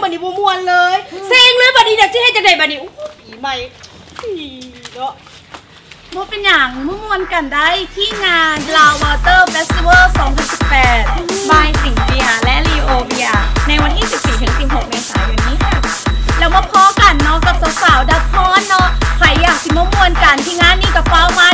ອັນນີ້ບໍ່ມ່ວນເລີຍ ເຊັງເລີຍບັດນີ້ນະ ຊິເຮັດຈັ່ງໃດບັດນີ້? ອູ້ຍ ປີໃໝ່ ອີເນາະ ບໍ່ເປັນຫຍັງ ມາມ່ວນກັນໄດ້ທີ່ງານ Lao Water Festival ສອງພັນສິບແປດ by ສິງເບຍ ແລະ Leo Beer ໃນວັນທີສິບສີ່ ເຖິງ ສິບຫົກ ເມສາຍົນນີ້ຄ່ະ ແລ້ວມາພໍ້ກັນເນາະ ກັບສາວໆດັບຮ້ອນເນາະ ໃຜຢາກຊິມາມ່ວນກັນທີ່ງານນີ້ກໍຟ້າວມາ